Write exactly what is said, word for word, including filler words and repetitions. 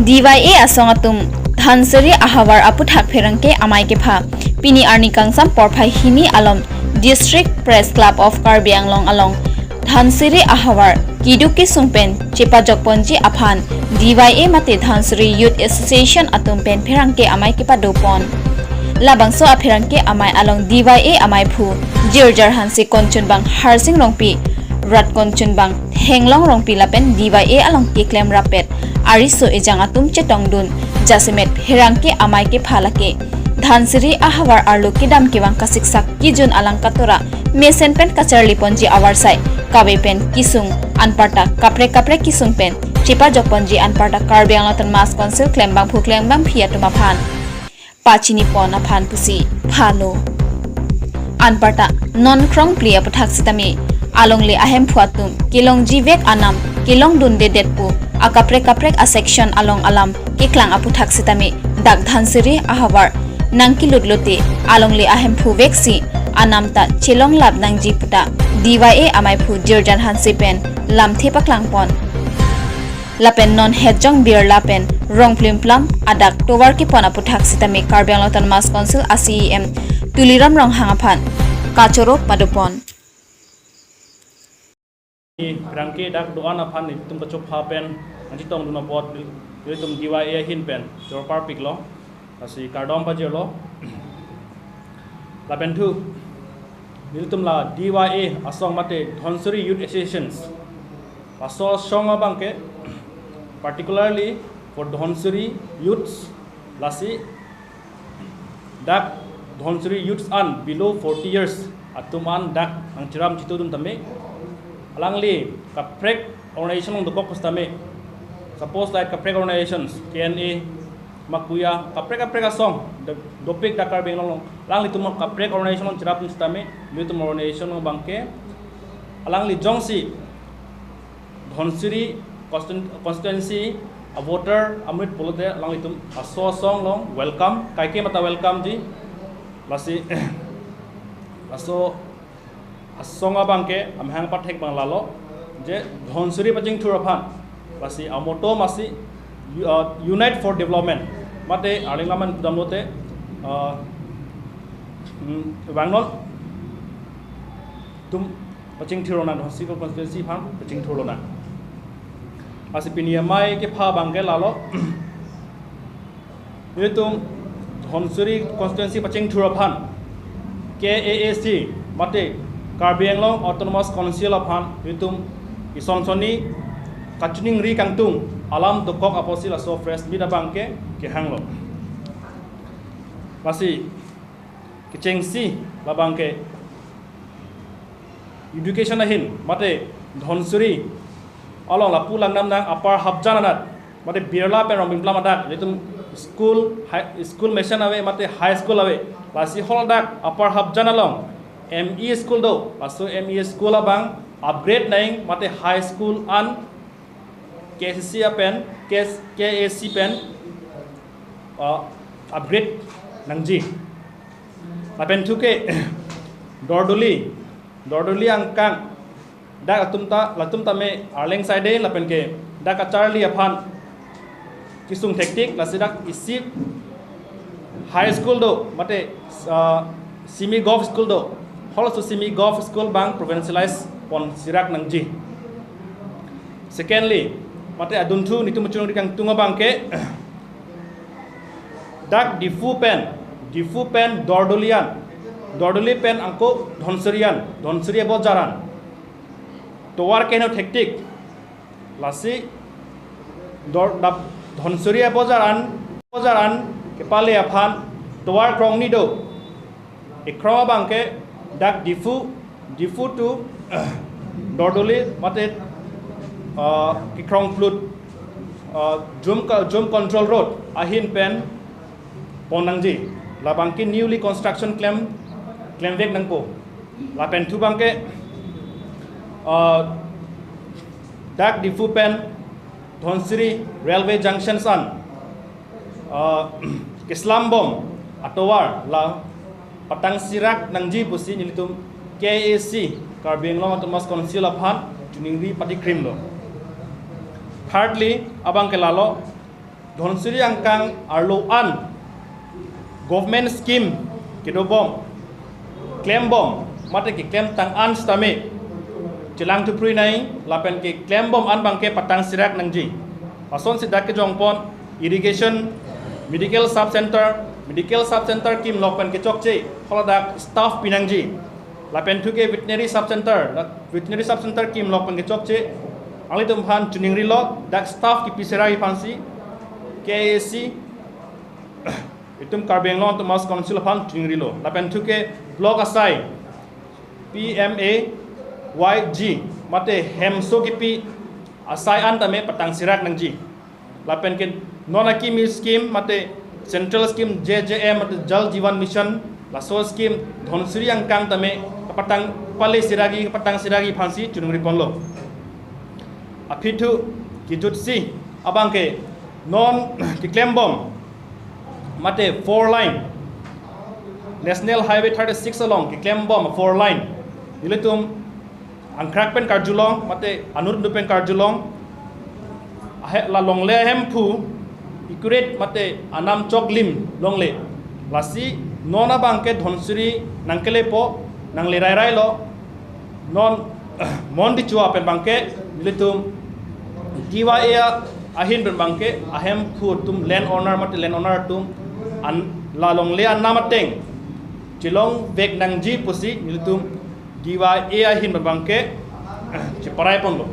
D Y A asong atum Dhansiri ahavar aputhak pherangke amei kepha. Pini arni kangsam porphai hini alom District Press Club of Karbi Anglong along Dhansiri ahavar keduk kesung pen chepajokponji aphan D Y A mate Dhansiri Youth Association atum pen pherangke amei kepadopon. Labangso apherangke amei along D Y A ameiphu Jirjar Hanse, konchunbang Harsing Rongpi, rat konchunbang Henglong Rongpi lapen D Y A along keklem rapet ariso ejang atum chetongdun jasemet pherangke amei kepha lake Dhansiri ahavar arlo kedam kevang kasiksak kejun alang katora mesen pen kacharliponji avarsai kave pen kesung anparta kaprek kaprek kesung pen chepajokponji anparta Karbi Anglong Autonomous Council klembangphu klembangphi atum aphan pachinipon aphan pusi phalo. Anparta non krongpli aputhak sitame alongle ahemphu atum kelongji vek anam kelongdundedet pu akaprek kaprek asection along alam keklang aputhak sitame dak Dhansiri ahavar nangkelut lote alongle ahemphu veksi anam ta chelonglap nangji puta D Y A ameiphu Jirjan Hanse pen lamthe paklangpon. Lapen non hetjong birla pen rong plimplam adak tovar kepon aputhak sitame Karbi Anglong Autonomous Council a C E M Tuliram Ronghang aphan kachoro padopon. Pherangke dak do-an aphan nelitum kachopha pen nangchetongdun apot nelitum D Y A ahin pen choro parpiklo. Lasi kardom pajirlo. Lapen thu nelitum la D Y A asong mate Dhansiri Youth Associations, laso asong abangke particularly for Dhansiri youths, lasi dak Dhansiri youths an below forty years atum an dak nangchiram chitudun tame, alangli kaprek organization along dokok sitame, suppose like kaprek organizations, K N A, Makuya, kaprek kaprek asong do-, dopik dak Karbi Anglong along, alanglitum kaprek organization along chirapdun sitame, nelitum organization along abangke alangli jongsi Dhansiri constitu-, constituency a voter amrit pulote alanglitum laso asong along welcome, kaike mata welcome ji, lasi laso asong abangke amahang pathek abang lalo, je Dhansiri pachingthur aphan, lasi amoto masi, uh, Unite for Development, mate arleng laman damlote, uh, mm, bangnon atum pachingthur lonang, Dhansiri constituency aphan pachingthur lonang. Lasi pini amei kepha abangke lalo, nelitum Dhansiri constituency pachingthur aphan K A A C mate Karbi Anglong Autonomous Council aphan nelitum ison sonni kachiningri kangtung alam dokok apotsi laso press meet abangke kehanglo. Lasi kechengsi labangke education ahin mate Dhansiri along lapu langnam nang Upper Hapjan anat mate birla pen rong plimplam adak nelitum school, high, school mission ave mate high school ave. Lasi haladak Upper Hapjan along M E school do, laso M E school abang upgrade nang mate high school an K C C pen, K-, K A C pen, uh, upgrade nangji. Lapen thuke Dordoli, Dordoli angkang dak atum ta, latum tame arleng side lapen ke dak kacharli aphan kesung thektik, lasi dak isi high school do, mate, uh, semi govt school do, halaso semi govt school abang provincialize pon sirak nangji. Secondly, mate adunthu nelitum chunung kangtung abangke dak Diphu pen, Diphu pen Dordoli an, Dordoli pen angko Dhansiri an, Dhansiri abojar an tovar keno thektik, lasi Dor-, dap Dhansiri abojar an, bojar an kepale aphan tovar krongni do. Ekrong abangke dak Diphu, Diphu to Dordoli mate, uh, kekrong plut, uh, Jum ka-, Jum Control Road ahin pen pon nangji. Labangke newly construction klem, klemvek nangpo. Lapen thu abangke, uh, dak Diphu pen Dhansiri railway junction an, uh, keslambom atovar la patang sirak nangji pusi nelitum K A A C, Karbi Anglong Autonomous Council aphan chiningri patikrimlo. Thirdly, abangke lalo, Dhansiri angkang arlo an government scheme kedobom, klembom, mate keklemtang an sitame chelang thuprui nai, lapen keklembom an abangke patang sirak nangji. Lasonsi dak kejongpon irrigation, medical sub center, medical sub center kimlok pen kechokche, haladak staff pinangji. Lapen thuke veterinary sub center, dak veterinary sub center kimlok pen kechokche, nanglitum aphan chiningrilo, dak staff kipi sirakji aphansi K A A C, itum Karbi Anglong Autonomous Council aphan chiningrilo. Lapen thuke block asai P M A Y G mate hemso kipi asai an tame patang sirak nangji. Lapen ke non akimi scheme mate central scheme J J M mate Jal Jeevan Mission, laso scheme Dhansiri angkang tame kapatang pale sirakji, kapatang sirakji aphansi chiningriponlo. Aphi thu kejutsi abangke non keklembom mate four lane, National Highway thirty-six along keklembom four lane, nelitum angkrak pen karjulong mate anut anut pen karjulong, ahe la longle ahemphu accurate mate anam choklim longle. Lasi non abangke Dhansiri nangkelepo, nangle rairailo. Non Mon Dichua pen abangke nelitum D Y A ahin pen abangke ahemphu atum, land owner mate land owner atum an la longle anam ateng chelongvek nangji pusi nelitum D Y A ahin pen abangke cheparaiponlo.